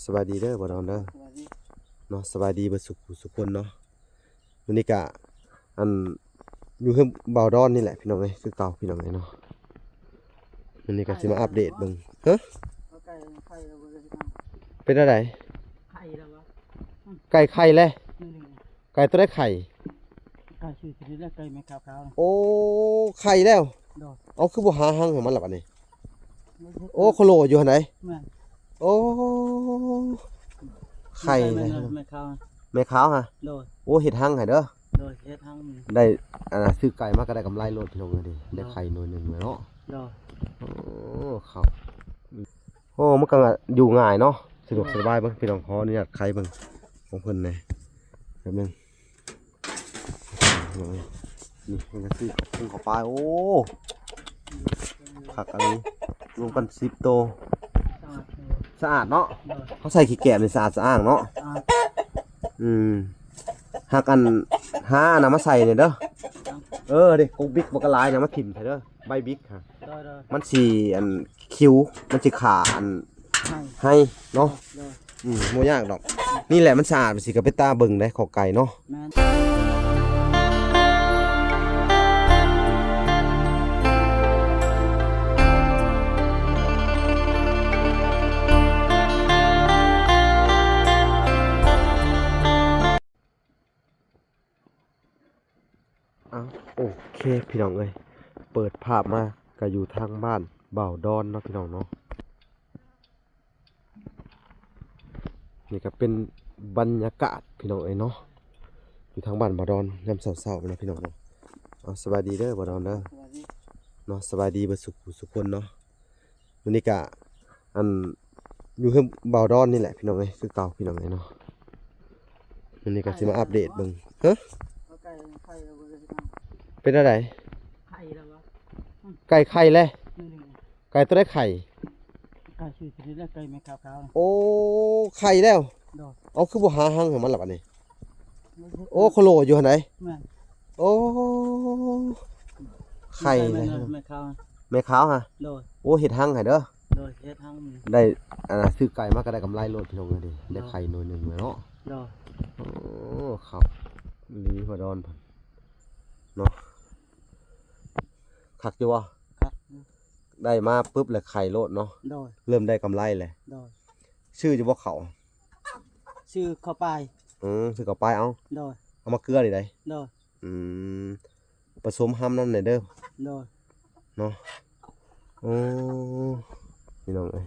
ສະບາຍດີເດີບ່າວດອນເດີ ສະບາຍດີເນາະ ສະບາຍດີເບິດສູ່ຜູ້ສູ່ຄົນເນາະ. ມື້ນີ້ກະ ອັນ ຢູ່ເຮືອນບ່າວດອນນີ້ແຫຼະພີ່ນ້ອງເອີຍ ຄືເກົ່າພີ່ນ້ອງເອີຍເນາະ. ມື້ນີ້ກະຊິມາອັບເດດເບິ່ງ ຮະ ເປັນແນວໃດ ໄກ່ໄຂ່ແລ້ວ ໄກ່ໂຕໃດໄຂ່? ໄກ່ຊື່ຊິໄດ້ໄກ່ແມ່ຂາວໆ ໂອ້ ໄຂ່ແລ້ວ ໂດຍ. ເອົາ ຄືບໍ່ຫາຮັງໃຫ້ມັນລະບາດນີ້ ໂອ້ ໂຄໂລຢູ່ຫັ້ນໃດ ແມ່ນ ໂອ້ ໄຂ່ແລ້ວ ແມ່ຂາວ ແມ່ຂາວຫະ ໂດຍ. ໂອ້ ເຮັດຮັງໃຫ້ເດີ ໂດຍ ເຮັດຮັງ ໄດ້ ອັນ ຊື້ໄກ່ມາກະໄດ້ກຳໄລໂລດພີ່ນ້ອງເອີຍ ໄດ້ໄຂ່ໜ່ວຍໜຶ່ງເລີຍເນາະ ໂດຍ. ໂອ້ ເຂົ້າ ໂອ້ ມັນກະຢູ່ງ່າຍເນາະ ສະດວກສະບາຍເບິ່ງພີ່ນ້ອງ ຂໍອະນຸຍາດໄຂເບິ່ງຂອງເພິ່ນແດ່ ແປັບໜຶ່ງ ນີ້ມັນກະຊິເຂົ້າໄປ ໂອ້ ຄັກອັນນີ້ ລວມກັນສິບໂຕ ສະອາດເນາະ ເຮົາໃສ່ຂີ້ແກບນີ້ສະອາດສະອ້າງເນາະ ອືມ ຫາກອັນ ຫາອັນນະມາໃສ່ແດ່ເດີ ເອີ ເດ້ ກົກບິກບໍ່ກະຫຼາຍນະ ມາຖິ້ມໃສ່ເດີ ໃບບິກຫະ ມັນຊິອັນ ຄິວ ມັນຊິຂ້າອັນ ໄຮ່ເນາະ ໂດຍ. ອືມ ບໍ່ຍາກດອກ ນີ້ແຫຼະມັນສະອາດ ມັນຊິກະເປັນຕາເບິ່ງໄດ໋ ຂອກໄກ່ເນາະ ແມ່ນ. ອ້າວ ໂອເຄພີ່ນ້ອງເອີຍ ເປີດພາບມາກະຢູ່ທາງບ້ານບ່າວດອນເນາະພີ່ນ້ອງເນາະ. ນີ້ກະເປັນບັນຍາກາດພີ່ນ້ອງເອີຍເນາະ ຢູ່ທາງບ້ານບ່າວດອນຍາມເຊົ້າໆເນາະພີ່ນ້ອງເນາະ. ເອົາ ສະບາຍດີເດີບ່າວດອນເດີ ສະບາຍດີເນາະ ສະບາຍດີເບິດສູ່ຜູ້ສູ່ຄົນເນາະ. ມື້ນີ້ກະ ອັນ ຢູ່ເຮືອນບ່າວດອນນີ້ແຫຼະພີ່ນ້ອງເອີຍ ຄືເກົ່າພີ່ນ້ອງເອີຍເນາະ. ມື້ນີ້ກະຊິມາອັບເດດເບິ່ງ ຮະ ເປັນແນວໃດ ໄກ່ໄຂ່ແລ້ວ ໄກ່ໂຕໃດໄຂ່? ໄກ່ຊື່ຊິໄດ້ໄກ່ແມ່ຂາວໆ ໂອ້ ໄຂ່ແລ້ວ ໂດຍ. ເອົາ ຄືບໍ່ຫາຮັງໃຫ້ມັນລະບາດນີ້ ໂອ້ ໂຄໂລຢູ່ຫັ້ນໃດ ແມ່ນ ໂອ້ ໄຂ່ແລ້ວ ແມ່ຂາວ ແມ່ຂາວຫະ ໂດຍ. ໂອ້ ເຮັດຮັງໃຫ້ເດີ ໂດຍ ເຮັດຮັງ ໄດ້ ອັນ ຊື້ໄກ່ມາກະໄດ້ກຳໄລໂລດພີ່ນ້ອງເອີຍ ໄດ້ໄຂ່ໜ່ວຍໜຶ່ງເລີຍເນາະ ໂດຍ. ໂອ້ ຄັກອີ່ຫຼີບ່າວດອນເນາະ ຄັກຢູ່ບໍ່? ຄັກ ໄດ້ມາປຶບແລ້ວໄຂ່ໂລດເນາະ ໂດຍ ເລີ່ມໄດ້ກຳໄລແລ້ວ ໂດຍ. ຊື້ຢູ່ບໍ່ເຂົ້າ? ຊື້ເຂົ້າປາຍ ອືມ ຊື້ເຂົ້າປາຍເອົາ ໂດຍ ເອົາມາເກືອນີ້ໃດ ໂດຍ ອືມ ປະສົມຮຳນຳແດ່ເດີ ໂດຍ ເນາະ. ໂອ້ ພີ່ນ້ອງເອີຍ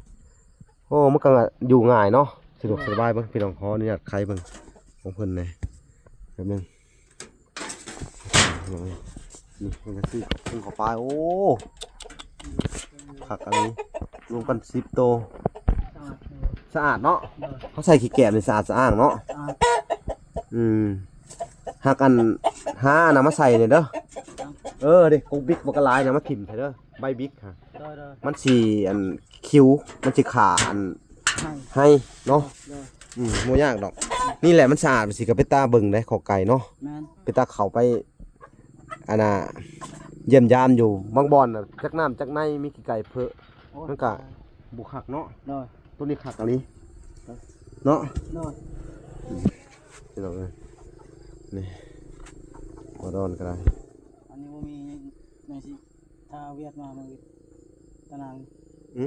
ໂອ້ ມັນກະຢູ່ງ່າຍເນາະ ສະດວກສະບາຍເບິ່ງພີ່ນ້ອງ ຂໍອະນຸຍາດໄຂເບິ່ງຂອງເພິ່ນແດ່ ແປັບໜຶ່ງ. ນີ້ມັນກະຊິເຂົ້າໄປ ໂອ້ ຄັກອັນນີ້ ລວມກັນສິບໂຕ ສະອາດເນາະ ເຮົາໃສ່ຂີ້ແກບນີ້ສະອາດສະອ້າງເນາະ ອືມ ຫາກອັນ ຫາອັນນະມາໃສ່ແດ່ເດີ ເອີ ເດ້ ກົກບິກບໍ່ກະຫຼາຍນະ ມາຖິ້ມໃສ່ເດີ ໃບບິກຫະ ມັນຊິອັນ ຄິວ ມັນຊິຂ້າອັນ ໄຮ່ເນາະ ອືມ ບໍ່ຍາກດອກ ນີ້ແຫຼະມັນສະອາດ ມັນຊິກະເປັນຕາເບິ່ງໄດ໋ ຂອກໄກ່ເນາະ ແມ່ນ ເປັນຕາເຂົ້າໄປ ອັນນ່າ ຢ້ຽມຢາມຢູ່ ບາງບ່ອນນະ ຈັກນ້ຳຈັກໃນ ມີຂີ້ໄກ່ເພີະ ໂອ້ຍ ມັນກະບໍ່ຄັກເນາະ ໂດຍ ໂຕນີ້ຄັກອີ່ຫຼີເນາະ ໂດຍ ພີ່ນ້ອງເອີຍ ນີ້ ບໍ່ດອນກະໄດ້ ອັນນີ້ບໍ່ມີ ຍັງຊິ ຖ້າວຽກມາມື້ຕາລາງ ອື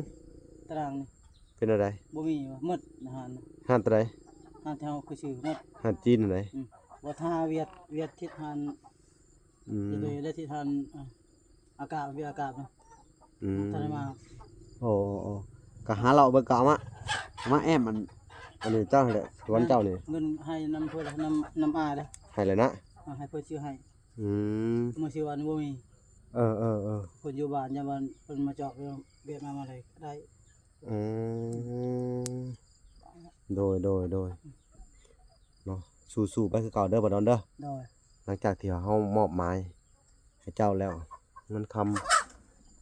ຕາລາງນີ້ ເປັນແນວໃດ? ບໍ່ມີຫວາ ໝົດຮ້ານ ຮ້ານໂຕໃດ? ຮ້ານທີ່ເຮົາເຄີຍຊື້ໝົດ ຮ້ານຈີນຫັ້ນໃດ ອື ບໍ່ ຖ້າວຽກ ວຽກທິດຮ້ານ ອື ທີ່ໂດຍໄດ້ທີ່ຮ້ານ ອາ ອາກາດ ວຽກອາກາດນະ ອື ບໍ່ທັນໄດ້ມາ ໂອ້ ກະຫາເລາະເບິ່ງ ກະເອົາມາ ເອົາມາແອ້ມອັນ ອັນນີ້ເຈົ້າຫັ້ນແຫຼະ ສວນເຈົ້ານີ້ ເງິນໃຫ້ນຳເພິ່ນ ນຳ ນຳອາເດ້ ໃຫ້ແລ້ວນະ ອາ ໃຫ້ເພິ່ນຊື້ໃຫ້ ອືມ ມື້ຊິວານີ້ບໍ່ມີ ເອີໆໆ ຄົນຢູ່ບ້ານ ຍາມວ່າເພິ່ນມາຈອກ ວຽກມາ ມາໄດ້ ອືມ ໂດຍໆໆ ເນາະ ສູ້ໆໄປຄືເກົ່າເດີ ບ່າວດອນເດີ ໂດຍ ຫຼັງຈາກທີ່ເຮົາມອບໝາຍໃຫ້ເຈົ້າແລ້ວ ເງິນຄຳ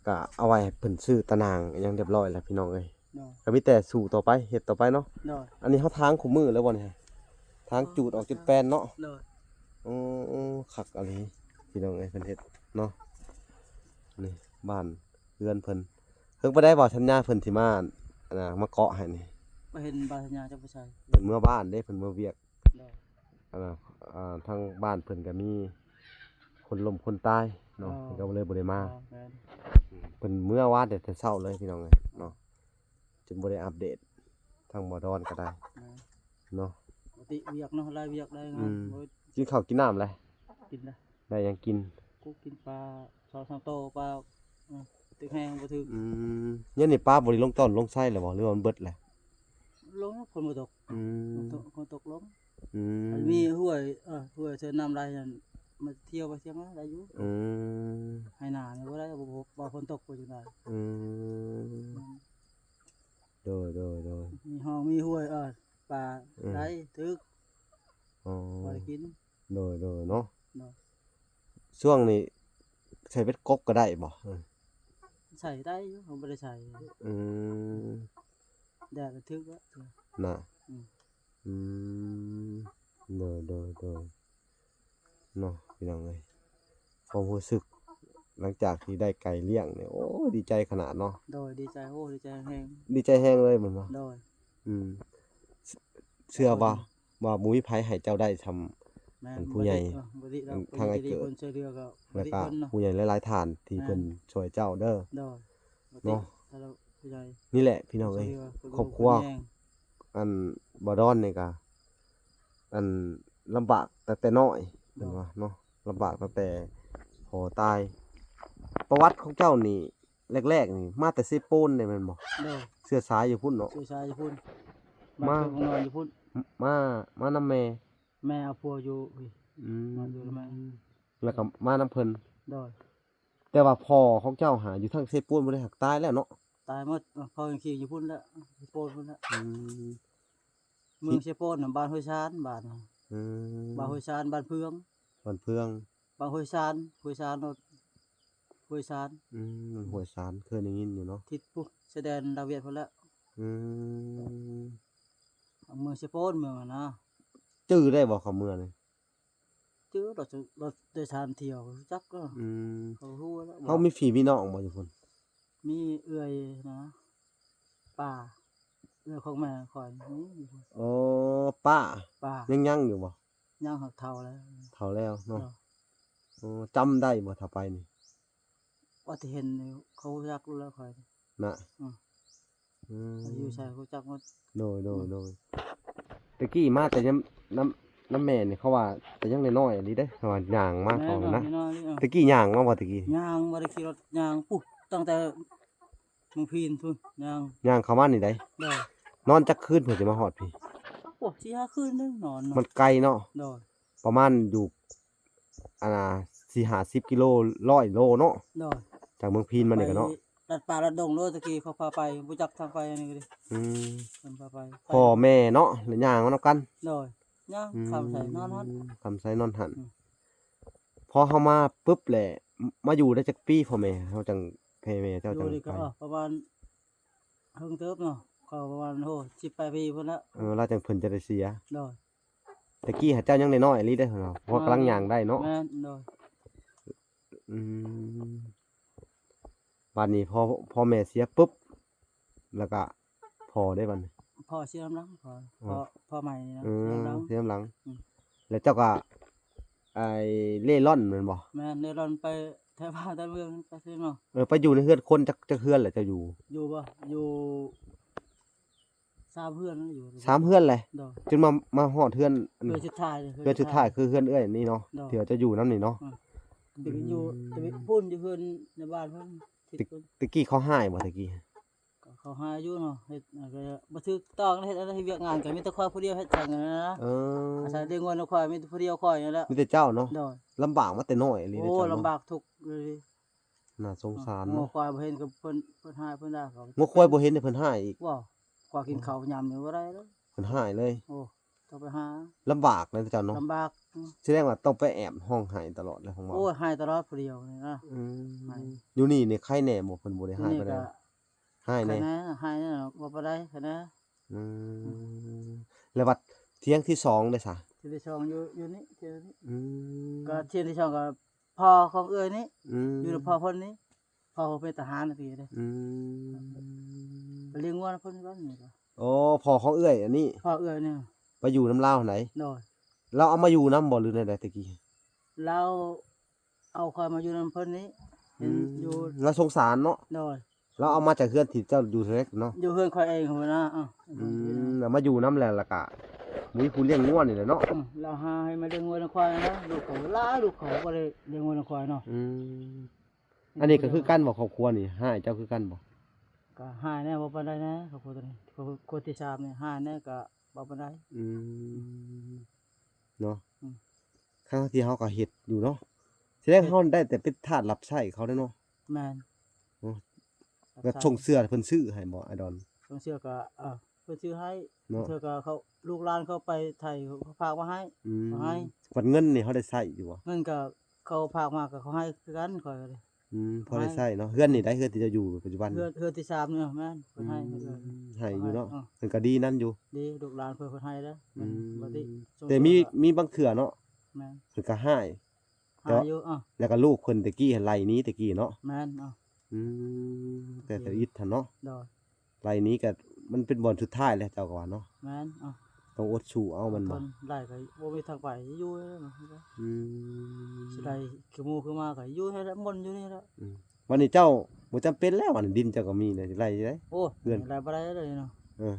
ກະເອົາໄວ້ໃຫ້ເພິ່ນຊື້ຕາໜ່າງອີ່ຫຍັງຮຽບຮ້ອຍແລ້ວ ພີ່ນ້ອງເອີຍ ໂດຍ ກະມີແຕ່ສູ້ຕໍ່ໄປ ເຮັດຕໍ່ໄປເນາະ ໂດຍ ອັນນີ້ເຮົາຖາງຄູ່ມື້ແລ້ວບໍ່ນີ້ ຖາງຈູດອອກຈົນແປນເນາະ ໂດຍ ໂອ້ ຄັກອີ່ຫຼີ ພີ່ນ້ອງເອີຍ ເພິ່ນເຮັດເນາະ ນີ້ບ້ານເຮືອນເພິ່ນ ເຖິງປານໃດບໍ່ ສັນຍາເພິ່ນຊິມາ ອັນນ່າ ມາເກາະໃຫ້ນີ້ ບໍ່ເຫັນບາດສັນຍາຈະໄປໃສ. ເພິ່ນເມືອບ້ານເດ້ ເພິ່ນເມືອວຽກ. ໂດຍ. ອັນນ່າ ອ່າ ທາງບ້ານເພິ່ນກໍມີຄົນລົ້ມຄົນຕາຍເນາະ. ອໍ. ເພິ່ນກໍເລີຍບໍ່ໄດ້ມາ. ອໍ ແມ່ນ. ເພິ່ນເມືອວານແຕ່ເຊົ້າເລີຍ ພີ່ນ້ອງເອີຍເນາະ. ຈຶ່ງບໍ່ໄດ້ອັບເດດທາງໝໍດອນກໍໄດ້. ແມ່ນ. ເນາະ. ປົກກະຕິວຽກເນາະ ຫຼາຍວຽກຫຼາຍງານ. ອືມ. ບໍ່ ກິນເຂົ້າກິນນ້ຳແລ້ວ? ກິນແລ້ວ. ໄດ້ຫຍັງກິນ? ກູກິນປາສອງສາມໂຕ ປາ ອືມ ຕຶກແຮງບໍ່ຖືກ. ອືມ. ຍາມນີ້ປາບໍ່ໄດ້ລົງຕອນລົງໄຊແລ້ວບໍ່ ຫຼືວ່າມັນເບິດແລ້ວ? ລົງ ຝົນບໍ່ຕົກ. ອືມ. ຝົນຕົກ ຝົນຕົກລົງ. ອືມ. ມັນມີຫ້ວຍ ເອີ ຫ້ວຍເຊີນນ້ຳໄຫຼຫັ້ນ ມາທ່ຽວໄປທ່ຽວມາໄດ້ຢູ່. ອືມ. ໄຮ່ນານີ້ບໍ່ໄດ້ ບໍ່ ບໍ່ຝົນຕົກໄປຈັ່ງໃດ. ອືມ. ອືມ. ໂດຍ ໂດຍ ໂດຍ. ມີຮ່ອງມີຫ້ວຍ ເອີ ປາ ອືມ ໄດ້ຖືກ. ອໍ. ພໍໄດ້ກິນ. ໂດຍ ໂດຍ ເນາະ. ໂດຍ. ຊ່ວງນີ້ໃສ່ເບັດກົບກໍໄດ້ບໍ່? ເອີ ໃສ່ໄດ້ຢູ່ ເຮົາບໍ່ໄດ້ໃສ່. ອືມ. ແດດມັນຖືກແລ້ວນະ. ອືມ. ອືມ. ໂດຍ ໂດຍ ໂດຍ ເນາະ ພີ່ນ້ອງເອີຍ. ຄວາມຮູ້ສຶກຫຼັງຈາກທີ່ໄດ້ໄກ່ລ້ຽງນີ້ ໂອ້ ດີໃຈຂະໜາດເນາະ. ໂດຍ ດີໃຈ ໂອ້ ດີໃຈແຮງ. ດີໃຈແຮງເລີຍແມ່ນບໍ່? ໂດຍ. ອືມ. ເຊື່ອວ່າ ວ່າບໍ່ມີໃຜໃຫ້ເຈົ້າໄດ້ສ່ຳ ແມ່ນ ອັນຜູ້ໃຫຍ່ ບໍ່ດີດອກ ທາງອ້າຍເກີດ ເພິ່ນຊ່ວຍເຫຼືອກໍ ແລ້ວກໍຜູ້ໃຫຍ່ຫຼາຍໆທ່ານທີ່ ແມ່ນ ເພິ່ນຊ່ວຍເຈົ້າເດີ. ໂດຍ. ເນາະ. ນີ້ແຫຼະພີ່ນ້ອງເອີຍ ຄອບຄົວ ອັນ ບໍ່ດອນນີ້ກະ ອັນ ລຳບາກຕັ້ງແຕ່ນ້ອຍ ເພິ່ນວ່າເນາະ ລຳບາກຕັ້ງແຕ່ພໍ່ຕາຍ. ປະຫວັດຂອງເຈົ້ານີ້ ແລກໆນີ້ມາແຕ່ເຊໂປນເດ້ແມ່ນບໍ່? ໂດຍ. ເຊື້ອສາຍຢູ່ພຸ້ນເນາະ. ເຊື້ອສາຍຢູ່ພຸ້ນ ມາ ບ້ານເກີດເມືອງນອນຢູ່ພຸ້ນ. ມາ ມານຳແມ່. ແມ່ເອົາຜົວຢູ່ພີ້. ອືມ. ມາຢູ່ນຳແມ່ ແລ້ວກໍມານຳເພິ່ນ. ໂດຍ. ແຕ່ວ່າພໍ່ຂອງເຈົ້າຫາຢູ່ທາງເຊໂປນບໍ່ໄດ້ ຫາກຕາຍແລ້ວເນາະ? ຕາຍໝົດ. ພໍ່ຍັງຂີ່ຢູ່ພຸ້ນແຫຼະ ເຊໂປນພຸ້ນແຫຼະ. ອືມ. ເມືອງເຊໂປນນະ ບ້ານຫ້ວຍຊານ ບ້ານ. ອືມ. ບ້ານຫ້ວຍຊານ ບ້ານເຟືອງ. ບ້ານເຟືອງ. ບ້ານຫ້ວຍຊານ ຫ້ວຍຊານ ຫ້ວຍຊານ. ອືມ. ຫ້ວຍຊານ ເຄີຍໄດ້ຍິນຢູ່ເນາະ. ທິດພຸ້ນ ຊາຍແດນລາວຫວຽດພຸ້ນແຫຼະ. ອືມ. ເມືອງເຊໂປນ ເມືອງຫັ້ນນະ. ຈື່ໄດ້ບໍ່ ເຂົາເມືອນີ້? ຈື່ ລົດ ລົດໂດຍສານທ່ຽວ ຮູ້ຈັກເນາະ. ອືມ. ເຂົາຮູ້ແລ້ວ. ເຮົາມີພີ່ມີນ້ອງບໍ່ຢູ່ພຸ້ນ? ມີເອື້ອຍນະ ປ້າ ເອື້ອຍຂອງແມ່ຂ້ອຍມີຢູ່ພຸ້ນ. ອໍ ປ້າ ປ້າ ຍັງ ຍັງຢູ່ບໍ່? ຍັງ ຫາກເຖົ້າແລ້ວ. ເຖົ້າແລ້ວເນາະ. ໂດຍ. ໂອ້ ຈຳໄດ້ບໍ່ ຖ້າໄປນີ້? ວ່າທີ່ເຫັນນີ້ ເຂົາຮູ້ຈັກແລ້ວຂ້ອຍນະ. ອືມ. ອືມ. ຢູ່ໃສຮູ້ຈັກໝົດ. ໂດຍ ໂດຍ ອືມ ໂດຍ. ແຕ່ກີ້ມາແຕ່ຍາມ ນຳ ນຳແມ່ນີ້ ເຂົາວ່າແຕ່ຍັງນ້ອຍໆອີ່ຫຼີເດ້ ເຂົາວ່າຍ່າງມາ. ແມ່ນ ເຂົານະ ນ້ອຍໆອີ່ຫຼີ. ເອີ ແຕ່ກີ້ຍ່າງມາບໍ່ແຕ່ກີ້? ຍ່າງ ບໍ່ໄດ້ຂີ່ລົດ ຍ່າງ ປຸ້ນ ຕັ້ງແຕ່ເມືອງພີນພຸ້ນ ຍ່າງ ຍ່າງເຂົ້າມານີ້ໄດ໋. ໂດຍ. ນອນຈັກຄືນເພິ່ນຊິມາຮອດພີ້? ໂອ້ ສີ່ຫ້າຄືນໜຶ່ງນອນເນາະ. ມັນໄກເນາະ. ໂດຍ. ປະມານຢູ່ ອັນນ່າ ສີ່ຫ້າສິບກິໂລ ຮ້ອຍໂລເນາະ. ໂດຍ. ຈາກເມືອງພີນມານີ້ກໍເນາະ ໄປລັດປ່າລັດດົງໂລດ. ແຕ່ກີ້ເຂົາພາໄປ ບໍ່ຈັກທາງໄປອັນນີ້ກໍດີ. ອືມ. ເພິ່ນພາໄປ ພໍ່ແມ່ເນາະ ແລ້ວຍ່າງມານຳກັນ. ໂດຍ. ຍ່າງ ອືມ ຄ່ຳໃສ່ນອນຫັ້ນ ຄ່ຳໃສ່ນອນຫັ້ນ. ອືມ. ພໍເຮົາມາປຶບແຫຼະ ມາຢູ່ໄດ້ຈັກປີ ພໍ່ແມ່ເຮົາຈັ່ງ ໃຫ້ແມ່ເຈົ້າ ຢູ່ ຈັ່ງ ນີ້ກໍ ໄປ ປະມານ ເຖິງເຕີບເນາະ ກໍປະມານ ໂຫ ສິບປາຍປີພຸ້ນແຫຼະ. ເອີ ລາວຈັ່ງເພິ່ນຈະໄດ້ເສຍ. ໂດຍ. ແຕ່ກີ້ຫາເຈົ້າຍັງນ້ອຍໆອີ່ຫຼີເດ້ເນາະ ພໍກຳລັງຍ່າງໄດ້ເນາະ. ແມ່ນ. ໂດຍ. ອືມ. ບາດນີ້ພໍ ພໍ່ແມ່ເສຍປຶບ ແລ້ວກະພໍ່ເດ້ບາດນີ້? ພໍ່ເສຍນຳຫຼັງ. ພໍ່ ພໍ່ ພໍ່ໃໝ່ນີ້ນະ. ເອີ ເສຍນຳຫຼັງ ເສຍນຳຫຼັງ. ອືມ. ແລ້ວເຈົ້າກະ ໄອ້ເລ່ລ່ອນແມ່ນບໍ່? ແມ່ນ ເລ່ລ່ອນໄປແຖວບ້ານແຖວເມືອງໄປຊີ້ເນາະ. ເອີ ໄປຢູ່ໃນເຮືອນຄົນຈັກ ຈັກເຮືອນແຫຼະເຈົ້າຢູ່? ຢູ່ບໍ່? ຢູ່ສາມເຮືອນ ຢູ່ສາມເຮືອນແຫຼະ. ໂດຍ. ຈົນມາ ມາຮອດເຮືອນ ເຮືອນສຸດທ້າຍ ເຮືອນສຸດທ້າຍຄືເຮືອນເອື້ອຍນີ້ເນາະ. ໂດຍ. ທີ່ວ່າເຈົ້າຢູ່ນຳນີ້ເນາະ. ອືມ. ແຕ່ຢູ່ ອືມ ແຕ່ພຸ້ນຢູ່ເຮືອນໃນບ້ານເພິ່ນ. ແຕ່ ແຕ່ກີ້ເຂົາຮ້າຍບໍ່ ແຕ່ກີ້? ກໍເຂົາຫາຢູ່ເນາະ ເຮັດ ກໍບໍ່ຖືກຕ້ອງ ເຮັດອັນໃດ ເຮັດວຽກງານກໍມີແຕ່ຂ້ອຍຜູ້ດຽວເຮັດສັງນັ້ນນະ. ເອີ ອາໄສລ້ຽງງົວນຳຂ້ອຍ ມີແຕ່ຜູ້ດຽວຂ້ອຍນີ້ແຫຼະ. ມີແຕ່ເຈົ້າເນາະ. ໂດຍ. ລຳບາກມາແຕ່ນ້ອຍອີ່ຫຼີເດ້ເຈົ້າເນາະ. ໂອ້ ລຳບາກທຸກເລີຍ. ໜ້າສົງສານເນາະ. ງົວຄວາຍບໍ່ເຫັນກໍເພິ່ນ ເພິ່ນຮ້າຍ ເພິ່ນດ່າເຂົາ. ງົວຄວາຍບໍ່ເຫັນນີ້ເພິ່ນຮ້າຍອີກ. ວ້າວ ຄວາຍກິນເຂົ້າຍາມນີ້ບໍ່ໄດ້ເລີຍ ເພິ່ນຮ້າຍເລີຍ. ໂອ້ ຕ້ອງໄປຫາ ລຳບາກເລີຍເຈົ້າເນາະ. ລຳບາກ. ອືມ. ສະແດງວ່າຕ້ອງໄປແອບຮ້ອງໄຫ້ຕະຫຼອດເລີຍ ຂອງເວົ້າ. ໂອ້ຍ ໄຫ້ຕະຫຼອດຜູ້ດຽວນີ້ນະ. ອືມ. ໄຫ້ ຢູ່ນີ້ນີ້ໄຄແດ່ບໍ່ ເພິ່ນບໍ່ໄດ້ຮ້າຍປານໃດ? ຢູ່ນີ້ກໍ ຮ້າຍແດ່ ໄຄແດ່ ຮ້າຍແດ່ ບໍ່ປານໃດ ໄຄແດ່. ອືມ. ແລ້ວບັດທຽງທີສອງເດ້ຊະ? ທຽງທີສອງຢູ່ ຢູ່ນີ້ ທຽງນີ້. ອືມ. ກໍທຽງທີສອງກໍພໍ່ຂອງເອື້ອຍນີ້. ອືມ. ຢູ່ນຳພໍ່ເພິ່ນນີ້ ພໍ່ເພິ່ນເປັນທະຫານນະຕິເດ້. ອືມ. ໄປລ້ຽງງົວນຳເພິ່ນຢູ່ບ້ານນີ້ກໍ ອໍ ພໍ່ຂອງເອື້ອຍອັນນີ້ ພໍ່ເອື້ອຍນີ້ ໄປຢູ່ນຳລາວຫັ້ນໃດ? ໂດຍ. ລາວເອົາມາຢູ່ນຳບໍ່ ຫຼືແນວໃດແຕ່ກີ້? ລາວເອົາຂ້ອຍມາຢູ່ນຳເພິ່ນນີ້ ອືມ ຢູ່ ລາວສົງສານເນາະ. ໂດຍ. ລາວເອົາມາຈາກເຮືອນທີ່ເຈົ້າຢູ່ແທ້ເນາະ? ຢູ່ເຮືອນຂ້ອຍເອງພຸ້ນນະ. ອືມ ລາວມາຢູ່ນຳແລ້ວ ລະກະມີຜູ້ລ້ຽງງົວນີ້ແຫຼະເນາະ. ອືມ ລາວຫາໃຫ້ມາລ້ຽງງົວລ້ຽງຄວາຍນະ. ລູກເຂົາຫຼາຍ ລູກເຂົາບໍ່ໄດ້ລ້ຽງງົວລ້ຽງຄວາຍເນາະ. ອືມ ອັນນີ້ກໍຄືກັນບໍ່ ຄອບຄົວນີ້ ຮ້າຍເຈົ້າຄືກັນບໍ່? ກໍຮ້າຍແດ່ ບໍ່ປານໃດແດ່ ຄອບຄົວໂຕນີ້ ຄອບຄົວທີສາມນີ້ຮ້າຍແດ່ ກໍບໍ່ປານໃດ. ອືມ ເນາະ. ອືມ ທັງທີ່ເຮົາກໍເຮັດຢູ່ເນາະ ແສດງເຮົາໄດ້ແຕ່ເປັນທາດຮັບໃຊ້ເຂົາເດ້ເນາະ. ແມ່ນ. ໂອ້ ແລ້ວຊົງເສື້ອເພິ່ນຊື້ໃຫ້ບໍ່ ອ້າຍດອນ? ຊົງເສື້ອກໍ ເອີ ເພິ່ນຊື້ໃຫ້ເນາະ. ເທື່ອກໍເຂົາ ລູກຫຼານເຂົາໄປໄທ ເຂົາຝາກມາໃຫ້. ອືມ ເຂົາໃຫ້. ບັດເງິນນີ້ເຮົາໄດ້ໃຊ້ຢູ່ບໍ່? ເງິນກໍເຂົາຝາກມາກໍເຂົາໃຫ້ຄືກັນ ຂ້ອຍກໍໄດ້. ອືມ ພໍໄດ້ໃຊ້ເນາະ. ເຮືອນນີ້ໃດ ເຮືອນທີ່ເຈົ້າຢູ່ປັດຈຸບັນ? ເຮືອນ ເຮືອນທີສາມນີ້ແມ່ນ ເພິ່ນໃຫ້. ອືມ ໃຫ້ຢູ່ເນາະ. ເອີ ເພິ່ນກໍດີນຳຢູ່ ດີ ລູກຫຼານເພິ່ນ ເພິ່ນໃຫ້ເດ້. ອືມ ແຕ່ມີ ມີບາງເທື່ອເນາະ. ແມ່ນ. ເພິ່ນກໍຮ້າຍ ແຕ່ວ່າ ແລ້ວກໍລູກເພິ່ນແຕ່ກີ້ຫັ້ນໄລ່ໜີແຕ່ກີ້ເນາະ. ແມ່ນ. ອືມ ແຕ່ທຳອິດຫັ້ນເນາະ. ໂດຍ. ໄລ່ໜີກໍມັນເປັນບ່ອນສຸດທ້າຍແຫຼະ ເຈົ້າກໍວ່າເນາະ. ແມ່ນ. ຕ້ອງອົດສູ້ເອົາແມ່ນບໍ່? ໄລ່ກໍບໍ່ມີທາງໄປ ຢູ່ແລ້ວເນາະ. ອືມ ຊິໄລ່ຄືໝູ່ຄືໝາກໍຢູ່ຫັ້ນແຫຼະ ໝົນຢູ່ນີ້ແຫຼະ. ອືມ ບັດນີ້ເຈົ້າບໍ່ຈຳເປັນແລ້ວ ອັນດິນເຈົ້າກໍມີແລ້ວ ຊິໄລ່ໄດ້. ໂອ້ ເຮືອນໄລ່ບໍ່ໄດ້ເລີຍເນາະ. ເອີ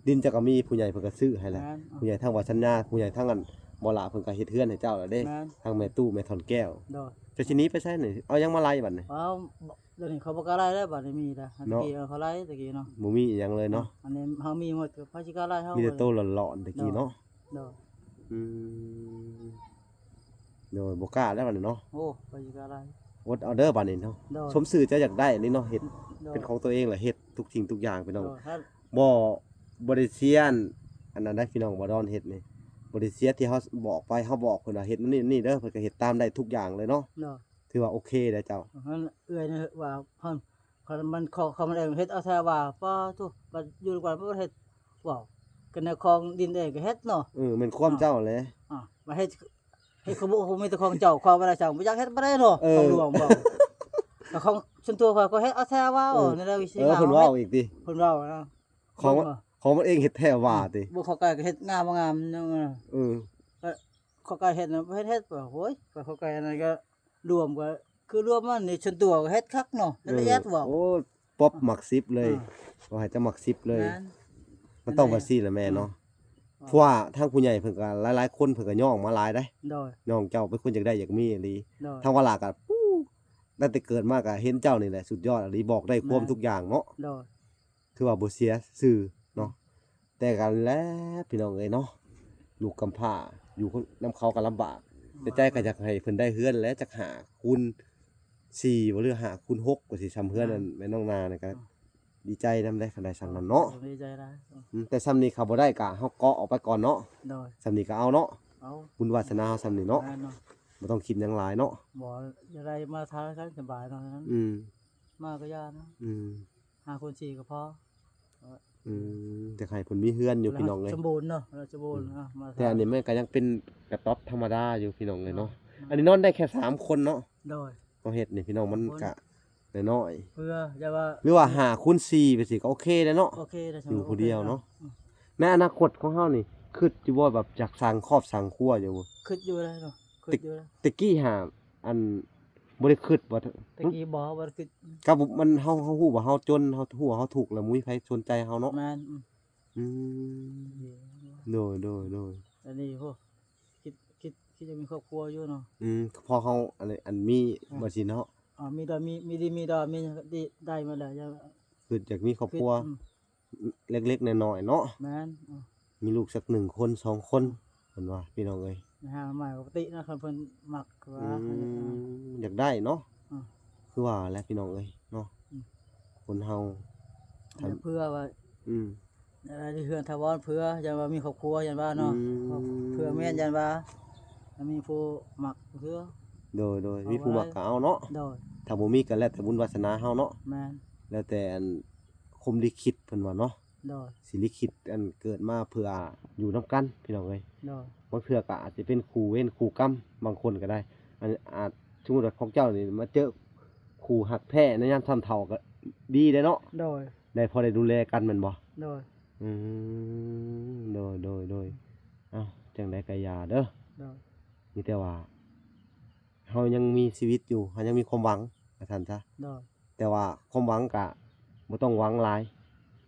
ດິນເຈົ້າກໍມີ ຜູ້ໃຫຍ່ເພິ່ນກໍຊື້ໃຫ້ແລ້ວ. ແມ່ນ. ຜູ້ໃຫຍ່ທາງວາສັນຍາ ຜູ້ໃຫຍ່ທາງອັນບໍ່ຫຼ້າ ເພິ່ນກໍເຮັດເຮືອນໃຫ້ເຈົ້າແລ້ວເດ້. ແມ່ນ. ທາງແມ່ຕູ້ແມ່ທ່ອນແກ້ວ. ໂດຍ. ເຈົ້າຊິໜີໄປໃສນີ້? ເອົາຫຍັງມາໄລ່ບັດນີ້? ເອົາ ດຽວນີ້ເຂົາບໍ່ກ້າໄລ່ແລ້ວ ບັດນີ້ມີແລ້ວ. ເນາະ. ແຕ່ກີ້ເຂົາໄລ່ແຕ່ກີ້ເນາະ ບໍ່ມີອີ່ຫຍັງເລີຍເນາະ. ອັນນີ້ເຮົາມີໝົດ ກໍໃຜຊິກ້າໄລ່ເຮົາ? ມີແຕ່ໂຕຫຼອນໆແຕ່ກີ້ເນາະ. ໂດຍ. ອືມ ໂດຍ ບໍ່ກ້າແລ້ວບັດນີ້ເນາະ. ໂອ້ ໄປຢູ່ກັບລາວ ອົດເອົາເດີບັດນີ້ເນາະ. ໂດຍ. ສົມຊື່ເຈົ້າຢາກໄດ້ນີ້ເນາະ ເຮັດ ໂດຍ ເປັນຂອງຕົວເອງ ແລ້ວເຮັດທຸກສິ່ງທຸກຢ່າງ ພີ່ນ້ອງ. ໂດຍ. ບໍ່ ບໍ່ໄດ້ເສຍອັນ ອັນນັ້ນໃດ໋ ພີ່ນ້ອງ. ບໍ່ດອນເຮັດນີ້ ບໍ່ໄດ້ເສຍທີ່ເຮົາບອກໄປ ເຮົາບອກເພິ່ນວ່າເຮັດແນວນີ້ແນວນີ້ເດີ ເພິ່ນກໍເຮັດຕາມໄດ້ທຸກຢ່າງເລີຍເນາະ. ໂດຍ. ຖືວ່າໂອເຄແລ້ວເຈົ້າ. ເອື້ອຍນີ້ວ່າ ຄັນມັນ ເຂົາ ເຂົາມັນເອງເຮັດເອົາແທ້ວ່າ ປາໂທ້ ບັດຢູ່ນຳກັນບໍ່ເຮັດ ເວົ້າ ກັນແນວຂອງດິນເອງກໍເຮັດເນາະ. ເອີ ແມ່ນຄວາມເຈົ້າແຫຼະ. ອ່າ ມາເຮັດ ເຮັດຂອງບໍ່ ມີແຕ່ຂອງເຈົ້າ ຂອງບໍ່ໄດ້ ເຈົ້າບໍ່ຢາກເຮັດບໍ່ໄດ້ເນາະ. ເອີ ຂອງຫຼວງເວົ້າ ແຕ່ຂອງສ່ວນຕົວຂ້ອຍ ຂ້ອຍເຮັດເອົາແທ້ວ່າ. ເອີ ໃນເວລາວິຊາ ເອີ ເພິ່ນເວົ້າອີກຕິ ເພິ່ນເວົ້ານະ. ຂອງ ຂອງມັນເອງເຮັດແທ້ວ່າຕິ. ບໍ່ ເຂົາກໍເຮັດງາມບໍ່ງາມ. ເອີ ເອີ ເຂົາກໍເຮັດນະ ເຮັດ ເຮັດ ໂອ້ຍ ເຂົາກໍອັນນັ້ນກໍ ລວມກໍຄືລວມມັນນີ້ ສ່ວນຕົວກໍເຮັດຄັກເນາະ ເຮັດລະອຽດເວົ້າ. ໂອ້ ປັອບມັກສິບເລີຍ. ເອີ ເວົ້າໃຫ້ເຈົ້າມັກສິບເລີຍ. ແມ່ນ. ມັນຕ້ອງວ່າຊີ້ແຫຼະແມ່ເນາະ. ເອີ ເພາະວ່າທາງຜູ້ໃຫຍ່ເພິ່ນກໍຫຼາຍໆຄົນ ເພິ່ນກໍຍ້ອງມາຫຼາຍເດ້. ໂດຍ. ຍ້ອງເຈົ້າເປັນຄົນຢາກໄດ້ຢາກມີອີ່ຫຼີ. ໂດຍ. ທາງວາລາກໍ ປູ້ ຕັ້ງແຕ່ເກີດມາກໍເຫັນເຈົ້ານີ້ແຫຼະ ສຸດຍອດອີ່ຫຼີ ບອກໄດ້ຄວາມ ແມ່ນ ທຸກຢ່າງເນາະ. ໂດຍ. ຖືວ່າບໍ່ເສຍຊື່ເນາະ. ແຕ່ກັນແຫຼະພີ່ນ້ອງເອີຍເນາະ ລູກກຳພ້າ ຢູ່ນຳເຂົາກໍລຳບາກ. ແຕ່ໃຈກໍຢາກໃຫ້ເພິ່ນໄດ້ເຮືອນແຫຼະ ຈັກຫ້າຄູນສີ່ບໍ່ ຫຼືຫ້າຄູນຫົກ ກໍຊິຊ່ຳເຮືອນ ແມ່ນ ອັນແມ່ນ້ອງນານີ້ກໍ ອ່າ ດີໃຈນຳເດ້ ຄັນໄດ້ຊ່ຳນັ້ນເນາະ. ດີໃຈຫຼາຍ. ອືມ ແຕ່ຊ່ຳນີ້ເຂົາບໍ່ໄດ້ກໍເຮົາເກາະອອກໄປກ່ອນເນາະ. ໂດຍ. ຊ່ຳນີ້ກໍເອົາເນາະ. ເອົາ ບຸນວາສະໜາເຮົາຊ່ຳນີ້ເນາະ. ແມ່ນເນາະ. ບໍ່ຕ້ອງຄິດຫຍັງຫຼາຍເນາະ. ບໍ່ ຢາກໄດ້ມາທານກັນສະບາຍເນາະ. ອືມ ມາກໍຢ່າເນາະ. ອືມ ຫ້າຄູນສີ່ກໍພໍ. ອືມ ຢາກໃຫ້ເພິ່ນມີເຮືອນຢູ່ພີ່ນ້ອງເອີຍ ສົມບູນເນາະ ສົມບູນ. ອືມ ເອົາມາ ແຕ່ອັນນີ້ມັນກໍຍັງເປັນກະຕ໊ອບທຳມະດາຢູ່ພີ່ນ້ອງເອີຍເນາະ. ເອີ ອັນນີ້ນອນໄດ້ແຄ່ສາມຄົນເນາະ. ໂດຍ. ເຮົາເຮັດນີ້ພີ່ນ້ອງ ມັນກະນ້ອຍໆ ເພື່ອຈະວ່າ ຫຼືວ່າຫ້າຄູນສີ່ໄປຊີ້ກໍໂອເຄແລ້ວເນາະ. ໂອເຄແລ້ວ ຢູ່ຜູ້ດຽວເນາະ. ອືມ ໃນອະນາຄົດຂອງເຮົານີ້ ຄິດຢູ່ບໍ່ ແບບຢາກສ້າງຄອບສ້າງຄົວຢູ່ບໍ່? ຄິດຢູ່ແລ້ວເນາະ ຄິດຢູ່ແລ້ວ. ແຕ່ ແຕ່ກີ້ຫາ ອັນ ບໍ່ໄດ້ຄິດວ່າ ແຕ່ກີ້ບໍ່ ບໍ່ໄດ້ຄິດ ກໍມັນ ເຮົາ ເຮົາຮູ້ວ່າເຮົາຈົນ ເຮົາຮູ້ວ່າເຮົາທຸກ ແລ້ວບໍ່ມີໃຜສົນໃຈເຮົາເນາະ. ແມ່ນ. ອືມ ອືມ ໂດຍ ໂດຍ ໂດຍ. ອັນນີ້ໂຫ ຄິດ ຄິດ ຄິດຈະມີຄອບຄົວຢູ່ເນາະ. ອືມ ພໍເຮົາ ອັນ ອັນມີ ອ່າ ວ່າຊີ້ເນາະ. ອ່າ ມີດອກ ມີ ມີດີ ມີດອກ ມີຫຍັງກໍໄດ້ໝົດແຫຼະ. ຄິດຢາກມີຄອບຄົວ ອືມ ເລັກໆນ້ອຍໆເນາະ. ແມ່ນ. ເອີ ມີລູກສັກໜຶ່ງຄົນສອງຄົນ ເພິ່ນວ່າ ພີ່ນ້ອງເອີຍ. ຫາໃໝ່ປົກກະຕິນະ ຄັນເພິ່ນມັກວ່າ. ອືມ ຢາກໄດ້ເນາະ. ອືມ ຄືວ່າແຫຼະພີ່ນ້ອງເອີຍເນາະ. ອືມ ຄົນເຮົາ ເພື່ອວ່າ ອືມ ຢາກໄດ້ເຮືອນຖາວອນ ເພື່ອຢ້ານວ່າມີຄອບຄົວ ຢ້ານວ່າເນາະ. ອືມ ເພື່ອແມ່ນຢ້ານວ່າ ມີຜູ້ມັກເທື່ອ. ໂດຍ ໂດຍ. ມີຜູ້ມັກກໍເອົາເນາະ. ໂດຍ. ຖ້າບໍ່ມີກໍແລ້ວແຕ່ບຸນວາສະໜາເຮົາເນາະ. ແມ່ນ. ແລ້ວແຕ່ອັນ ພົມລິຂິດເພິ່ນວ່າເນາະ. ໂດຍ. ຊິລິຂິດອັນເກີດມາເພື່ອຢູ່ນຳກັນ ພີ່ນ້ອງເອີຍ. ໂດຍ. ບາງເທື່ອກໍອາດຈະເປັນຄູ່ເວນຄູ່ກຳ ບາງຄົນກໍໄດ້. ອັນ ອາດ ສົມມຸດວ່າຂອງເຈົ້ານີ້ມາເຈີຄູ່ຮັກແທ້ໃນຍາມຊຳເຖົ້າກໍດີເດ້ເນາະ. ໂດຍ. ໄດ້ພໍໄດ້ດູແລກັນແມ່ນບໍ່? ໂດຍ. ອືມ ໂດຍ ໂດຍ ໂດຍ ເອົ້າ ຈັ່ງໃດກໍຢ່າເດີ ໂດຍ ມີແຕ່ວ່າເຮົາຍັງມີຊີວິດຢູ່ ເຮົາຍັງມີຄວາມຫວັງ ວ່າຊັ້ນຊະ ໂດຍ ແຕ່ວ່າຄວາມຫວັງກະບໍ່ຕ້ອງຫວັງຫຼາຍ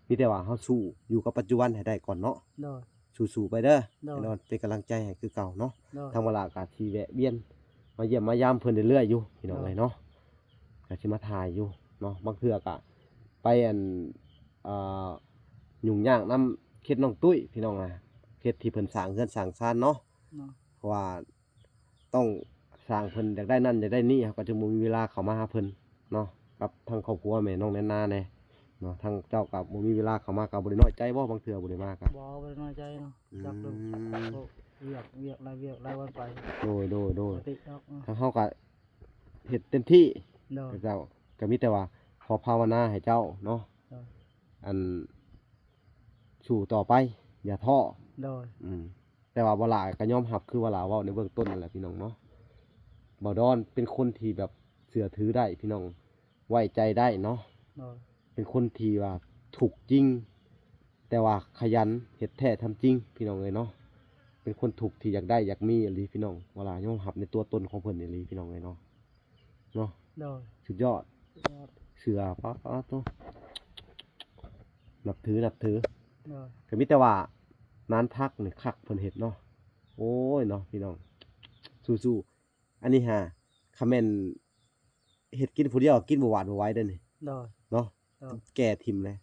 ມີແຕ່ວ່າເຮົາສູ້ຢູ່ກັບປັດຈຸບັນໃຫ້ໄດ້ກ່ອນເນາະ ໂດຍ ສູ້ໆໄປເດີ ໂດຍ ແນ່ນອນເປັນກຳລັງໃຈໃຫ້ຄືເກົ່າເນາະ ໂດຍ ທາງວາລາກະຊິແວະວຽນມາຢ້ຽມມາຢາມເພິ່ນເລື້ອຍໆຢູ່ ພີ່ນ້ອງເອີຍເນາະ ໂດຍ ກະຊິມາຖ່າຍຢູ່ເນາະ ບາງເທື່ອກະໄປ ອັນ ອ່າ ຫຍຸ້ງຍາກນຳເຂດນ້ອງຕຸ້ຍ ພີ່ນ້ອງ ເຂດທີ່ເພິ່ນສ້າງເຮືອນສ້າງຊານເນາະ ເນາະ ເພາະວ່າຕ້ອງສ້າງ ເພິ່ນຢາກໄດ້ນັ້ນຢາກໄດ້ນີ້ ເຮົາກໍຈຶ່ງບໍ່ມີເວລາເຂົ້າມາຫາເພິ່ນເນາະ ກັບທາງຄອບຄົວແມ່ນ້ອງແນນນາແດ່ເນາະ ທາງເຈົ້າກໍບໍ່ມີເວລາເຂົ້າມາ ກໍບໍ່ໄດ້ນ້ອຍໃຈບໍ່ ບາງເທື່ອບໍ່ໄດ້ມາກໍ ບໍ່ ບໍ່ໄດ້ນ້ອຍໃຈເນາະ ອືມ ຈັກເລື່ອງ ໂອ້ ວຽກ ວຽກ ຫຼາຍວຽກ ຫຼາຍວັນໄປ ໂດຍ ໂດຍ ໂດຍ ປະກະຕິດອກ ເນາະ ທາງເຮົາກໍເຮັດເຕັມທີ່ ໂດຍ ເຈົ້າ ກໍມີແຕ່ວ່າຂໍພາວະນາໃຫ້ເຈົ້າເນາະ ໂດຍ ອັນ ສູ້ຕໍ່ໄປ ຢ່າທໍ້ ໂດຍ ອືມ ແຕ່ວ່າບໍ່ຫຼາຍກໍຍອມຮັບ ຄືວ່າຫຼາເວົ້າໃນເບື້ອງຕົ້ນນັ້ນແຫຼະ ພີ່ນ້ອງເນາະ ບ່າວດອນເປັນຄົນທີ່ແບບເຊື່ອຖືໄດ້ ພີ່ນ້ອງ ໄວ້ໃຈໄດ້ເນາະ ໂດຍ ເປັນຄົນທີ່ວ່າທຸກຈິງ ແຕ່ວ່າຂະຫຍັນ ເຮັດແທ້ທຳຈິງ ພີ່ນ້ອງເອີຍເນາະ ເປັນຄົນທຸກທີ່ຢາກໄດ້ຢາກມີອີ່ຫຼີ ພີ່ນ້ອງ ວ່າລະຍອມຮັບໃນຕົວຕົນຂອງເພິ່ນອີ່ຫຼີ ພີ່ນ້ອງເອີຍເນາະ ເນາະ ໂດຍ ສຸດຍອດ ສຸດຍອດ ເຊື່ອ ປາດໂທ້ ນັບຖື ນັບຖື ໂດຍ ກໍມີແຕ່ວ່ານານຜັກນີ້ຄັກ ເພິ່ນເຮັດເນາະ ໂອ້ຍເນາະ ພີ່ນ້ອງ ສູ້ໆ ອັນນີ້ຫາ ຄັນແມ່ນເຮັດກິນຜູ້ດຽວ ກິນບໍ່ຫວາດບໍ່ໄຫວເດ້ນີ້ ໂດຍ ເນາະ ໂດຍ ແກ່ຖິ້ມເລີຍ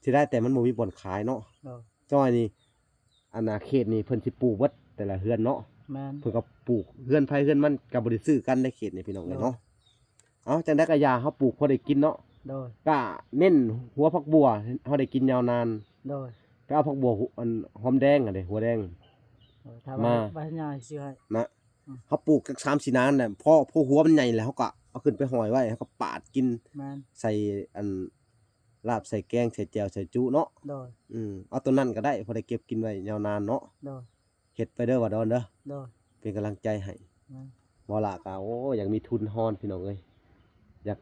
ເສຍດາຍແຕ່ມັນບໍ່ມີບ່ອນຂາຍເນາະ ໂດຍ ຈ້ອຍນີ້ ອານາເຂດນີ້ເພິ່ນຊິປູກເບິດແຕ່ລະເຮືອນເນາະ ແມ່ນ ເພິ່ນກໍປູກເຮືອນໃຜເຮືອນມັນ ກໍບໍ່ໄດ້ຊື້ກັນໃນເຂດນີ້ ພີ່ນ້ອງເອີຍເນາະ ໂດຍ ເອົາ ຈັ່ງໃດກໍຢ່າ ເຮົາປູກພໍໄດ້ກິນເນາະ ໂດຍ ກະເນັ້ນຫົວຜັກບົ່ວ ເຮົາໄດ້ກິນຍາວນານ ໂດຍ ໄປເອົາຜັກບົ່ວ ອັນ ຫອມແດງຫັ້ນເດ້ ຫົວແດງ ເອີ ຖ້າວ່າ ມາ ວ່າຍາຊິໃຫ້ ນະ ອືມ ເຮົາປູກຈັກສາມສີ່ນານແຫຼະ ພໍ ພໍຫົວມັນໃຫຍ່ແລ້ວ ເຮົາກໍເອົາຂຶ້ນໄປຫ້ອຍໄວ້ ເຮົາກໍປາດກິນ ແມ່ນ ໃສ່ ອັນ ລາບ ໃສ່ແກງ ໃສ່ແຈ່ວ ໃສ່ຈຸເນາະ ໂດຍ ອືມ ເອົາຕົວນັ້ນກໍໄດ້ ພໍໄດ້ເກັບກິນໄວ້ຍາວນານເນາະ ໂດຍ ເຮັດໄປເດີ ບ່າວດອນເດີ ໂດຍ ເປັນກຳລັງໃຈໃຫ້ ແມ່ນ ບໍ່ລະກໍ ໂອ້ ຢາກມີທຶນຮອນ ພີ່ນ້ອງເອີຍ ຢາກ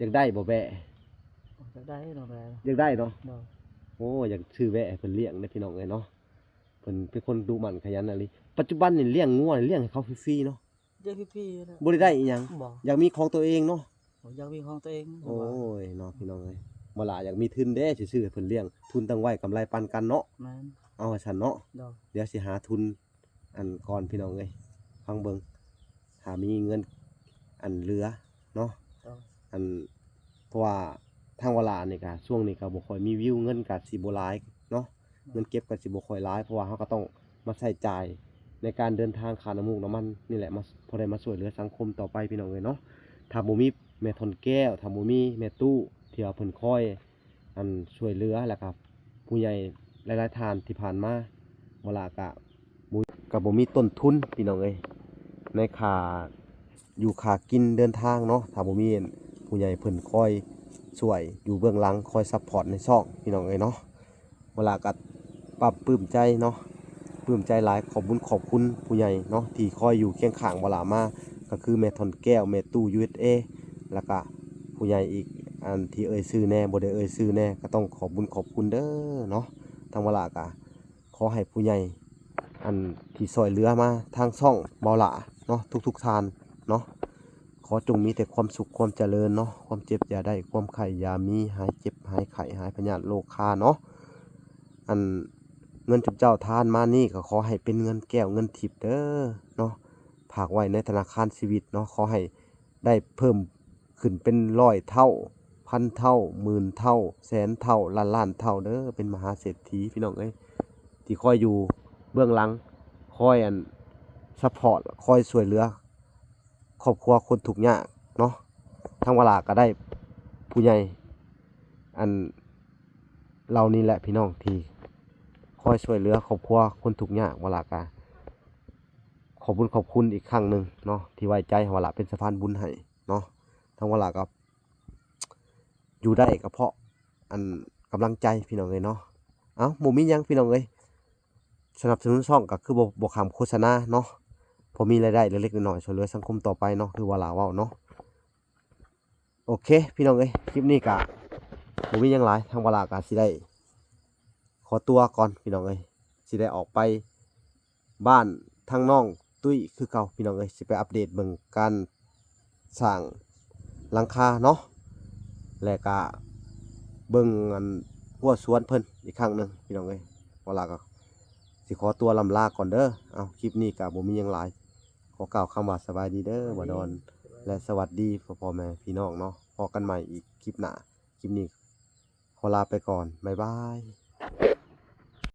ຢາກໄດ້ບໍ່ແບ້ ຢາກໄດ້ເນາະແບ້ ຢາກໄດ້ເນາະ ໂດຍ ໂອ້ ຢາກຊື້ແບ້ໃຫ້ເພິ່ນລ້ຽງເດ້ ພີ່ນ້ອງເອີຍເນາະ ເພິ່ນເປັນຄົນດຸໝັ່ນຂະຫຍັນອີ່ຫຼີ ປັດຈຸບັນນີ້ລ້ຽງງົວ ລ້ຽງໃຫ້ເຂົາຟຣີໆເນາະ ໄດ້ຟຣີໆ ບໍ່ໄດ້ໄດ້ອີ່ຫຍັງ ບໍ່ ຢາກມີຂອງຕົວເອງເນາະ ໂອ້ ຢາກມີຂອງຕົວເອງ ໂອ້ຍເນາະ ພີ່ນ້ອງເອີຍ ບໍ່ລະຢາກມີທຶນເດ້ ຊິຊື້ໃຫ້ເພິ່ນລ້ຽງ ທຶນຕັ້ງໄວ້ ກຳໄລປານກັນເນາະ ແມ່ນ ເອົາວ່າຊັ້ນເນາະ ໂດຍ ດຽວຊິຫາທຶນ ອັນ ກ່ອນ ພີ່ນ້ອງເອີຍ ຟັງເບິ່ງ ຖ້າມີເງິນ ອັນ ເຫຼືອເນາະ ໂດຍ ອັນ ເພາະວ່າທາງວາລານີ້ກະ ຊ່ວງນີ້ກະບໍ່ຄ່ອຍມີວິວ ເງິນກະຊິບໍ່ຫຼາຍເນາະ ແມ່ນ ເງິນເກັບກໍຊິບໍ່ຄ່ອຍຫຼາຍ ເພາະວ່າເຮົາກໍຕ້ອງມາໃຊ້ຈ່າຍໃນການເດີນທາງ ຄ່ານ້ຳມູກນ້ຳມັນນີ້ແຫຼະ ມາ ພໍໄດ້ມາຊ່ວຍເຫຼືອສັງຄົມຕໍ່ໄປ ພີ່ນ້ອງເອີຍເນາະ ຖ້າບໍ່ມີແມ່ທ່ອນແກ້ວ ຖ້າບໍ່ມີແມ່ຕູ້ ທີ່ວ່າເພິ່ນຄອຍ ອັນ ຊ່ວຍເຫຼືອ ແລ້ວກໍຜູ້ໃຫຍ່ຫຼາຍໆທ່ານທີ່ຜ່ານມາ ບໍ່ລະກະ ບໍ່ ກະບໍ່ມີຕົ້ນທຶນ ພີ່ນ້ອງເອີຍ ໃນຄ່າຢູ່ຄ່າກິນເດີນທາງເນາະ ຖ້າບໍ່ມີ ອັນ ຜູ້ໃຫຍ່ເພິ່ນຄອຍຊ່ວຍຢູ່ເບື້ອງຫຼັງ ຄອຍຊັບພອດໃນຊ່ອງ ພີ່ນ້ອງເອີຍເນາະ ເວລາກໍປາບປຶ້ມໃຈເນາະ ປຶ້ມໃຈຫຼາຍ ຂອບບຸນຂອບຄຸນຜູ້ໃຫຍ່ເນາະ ທີ່ຄອຍຢູ່ຄຽງຂ້າງເວລາມາ ກໍຄືແມ່ທ່ອນແກ້ວ ແມ່ຕູ້ ຢູເອັສເອ ແລ້ວກະຜູ້ໃຫຍ່ອີກ ອັນທີ່ເອີ່ຍຊື່ແດ່ ບໍ່ໄດ້ເອີ່ຍຊື່ແດ່ ກໍຕ້ອງຂອບບຸນຂອບຄຸນເດີເນາະ ທາງເວລາກະ ຂໍໃຫ້ຜູ້ໃຫຍ່ ອັນທີ່ຊ່ອຍເຫຼືອມາທາງຊ່ອງເບົາຫຼ້າເນາະ ທຸກໆທ່ານເນາະ ຂໍຈົ່ງມີແຕ່ຄວາມສຸກຄວາມຈະເລີນເນາະ ຄວາມເຈັບຢ່າໄດ້ ຄວາມໄຂ້ຢ່າມີ ຫາຍເຈັບຫາຍໄຂ້ ຫາຍພະຍາດໂລຄາເນາະ ອັນເງິນຈຸມເຈົ້າທານມານີ້ ກໍຂໍໃຫ້ເປັນເງິນແກ້ວເງິນທິບເດີເນາະ ຝາກໄວ້ໃນທະນາຄານຊີວິດເນາະ ຂໍໃຫ້ໄດ້ເພີ່ມ ຂຶ້ນເປັນຮ້ອຍເທົ່າ ພັນເທົ່າ ໝື່ນເທົ່າ ແສນເທົ່າ ລ້ານລ້ານເທົ່າເດີ ເປັນມະຫາເສດຖີພີ່ນ້ອງເອີຍ ທີ່ຄອຍຢູ່ເບື້ອງຫຼັງ ຄອຍ ອັນ ຊັບພອດ ຄອຍຊ່ວຍເຫຼືອຄອບຄົວຄົນທຸກຍາກເນາະ ທາງວາລາກໍໄດ້ຜູ້ໃຫຍ່ ອັນ ເຫຼົ່ານີ້ແຫຼະພີ່ນ້ອງ ທີ່ຄອຍຊ່ວຍເຫຼືອຄອບຄົວຄົນທຸກຍາກ ວາລາກໍຂອບບຸນຂອບຄຸນອີກຄັ້ງໜຶ່ງເນາະ ທີ່ໄວ້ໃຈໃຫ້ວາລາເປັນສະພານບຸນໃຫ້ ເນາະ ທາງວາລາກໍຢູ່ໄດ້ກໍເພາະ ອັນ ກຳລັງໃຈພີ່ນ້ອງເອີຍເນາະ ເອົ້າ ບໍ່ມີຫຍັງພີ່ນ້ອງເອີຍ ສະໜັບສະໜູນຊ່ອງກໍຄືບໍ່ ບໍ່ຂ້າມໂຄສະນາເນາະ ພໍມີລາຍໄດ້ເລັກໆນ້ອຍໆ ຊ່ວຍເຫຼືອສັງຄົມຕໍ່ໄປເນາະ ຄືວາລາເວົ້າເນາະ ໂອເຄພີ່ນ້ອງເອີຍ ຄລິບນີ້ກໍບໍ່ມີຫຍັງຫຼາຍ ທາງວາລາກໍຊິໄດ້ ຂໍຕົວກ່ອນພີ່ນ້ອງເອີຍ ຊິໄດ້ອອກໄປບ້ານທາງນ້ອງຕຸ້ຍຄືເກົ່າພີ່ນ້ອງເອີຍ ຊິໄປອັບເດດເບິ່ງການສ້າງຫຼັງຄາເນາະ ແລະກະເບິ່ງອັນຮົ້ວສວນເພິ່ນອີກຄັ້ງໜຶ່ງພີ່ນ້ອງເອີຍ ເວລາກໍຊິຂໍຕົວລ່ຳລາກ່ອນເດີ. ເອົາ ຄລິບນີ້ກະບໍ່ມີຫຍັງຫຼາຍ ຂໍກ່າວຄຳວ່າສະບາຍດີເດີບ່າວດອນ ແລະສະຫວັດດີພໍ່ໆແມ່ພີ່ນ້ອງເນາະ ພໍ້ກັນໃໝ່ອີກຄລິບໜ້າ. ຄລິບນີ້ຂໍລາໄປກ່ອນ ບາຍບາຍ.